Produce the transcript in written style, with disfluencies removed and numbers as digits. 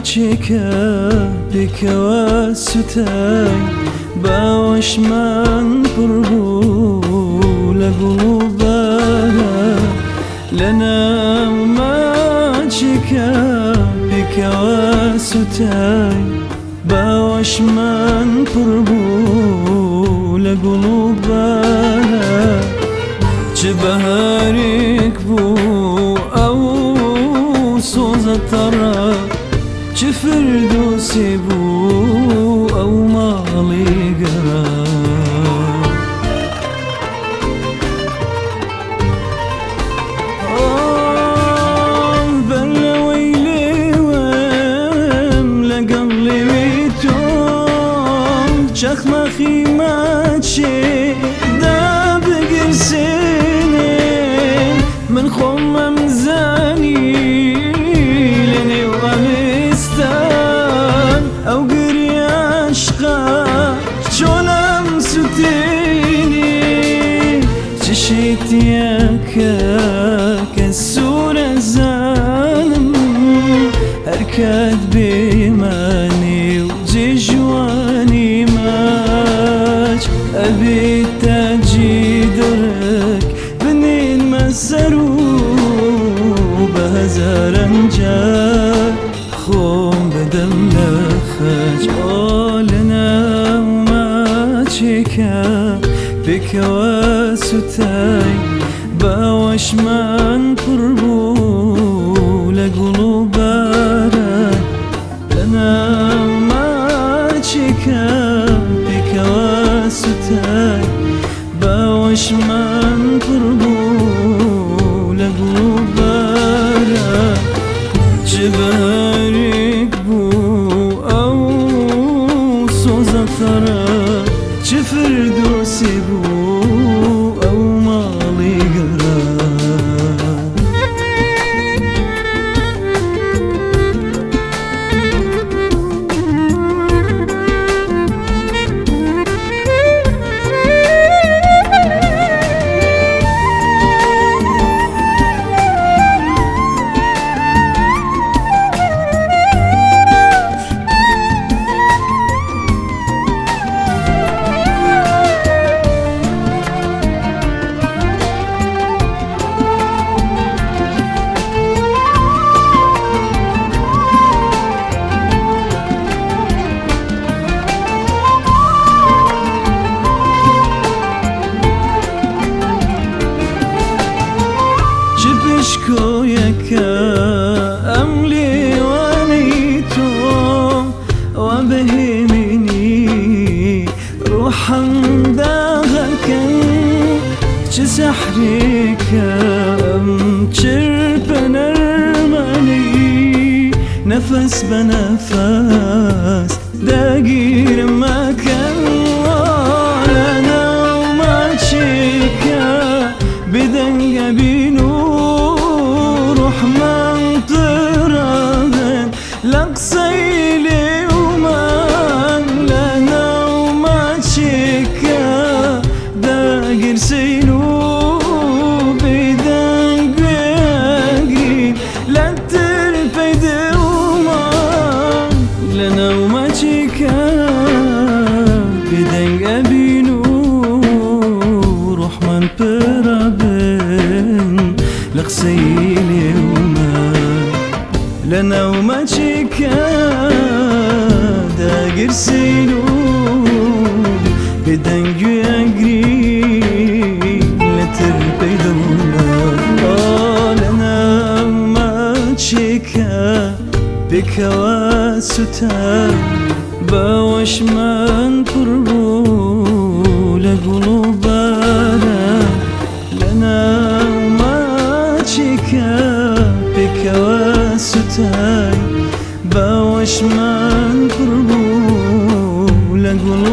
ماچێکە پێکەوە سوتای، باوەشمان پڕ بوو لە گوڵ و بارە. لە ناو ماچێکە پێکەوە سوتای، باوەشمان پڕ بوو لە گوڵ و بارە. چ بەهارێک بوو ئەو سۆزە تەڕە، چ فردۆسێ بوو ئەو ماڵی گەڕا. بەر لەوەی لێوەم لەگەڵ لێوی تۆ چەخماخی ماچێ دابگرسێنێ، من خۆمم زانی لەنێو ئەمستان ئەو گری عەشقە چۆنم سوتێنێ. چ شێتیەکە کە سوورە زانم، هەر کات بێمانێ و جێژوانی ماچ ئەبێت تاجی دڕک بنێنمە سەر و بە هەزاران جار خۆم بدەم لە خەج. ئۆ لە ناو ماچێکە پێکەوە سوتای، باوەشمان پڕ بوو لە گوڵ و بارە. لە ناو ماچێکە پێکەوە سوتای، باوەشمان پڕ بوو لە گوڵ و بارە. چ بەهارێک بوو ئەو سۆزە تەڕە، چ فردۆسێ بوو ئەو ماڵی گەڕا. چ پشکۆیەکە ئەم لێوانەی تۆ وا بەهێمێنی ڕۆحم داغەکەن، چ سەحرێکە ئەم چرپە نەرمانەی نەفەس بە نەفەس داگیرم مەکەن. لە ناو ماچێکە بێدەنگە بین و ڕۆحمان پڕابن لە قسەی لێومان. لە ناو ماچێکە داگرسین و بێدەنگ گوێگرین لە ترپەی دڵمان. لە ناو ماچێکە بێدەنگە بین و ڕۆحمان پڕابن لە قسەی لێومان. لە ناو ماچێکە داگرسین و بێدەنگ گوێگرین لە ترپەی دڵمان. لە ناو ماچێکە پێکەوە سوتا، باوەشمان پڕ بوو لە گوڵ و بارە. لە ناو ماچێکە پێکەوە سوتای، باوەشمان پڕ بوو لە گوڵ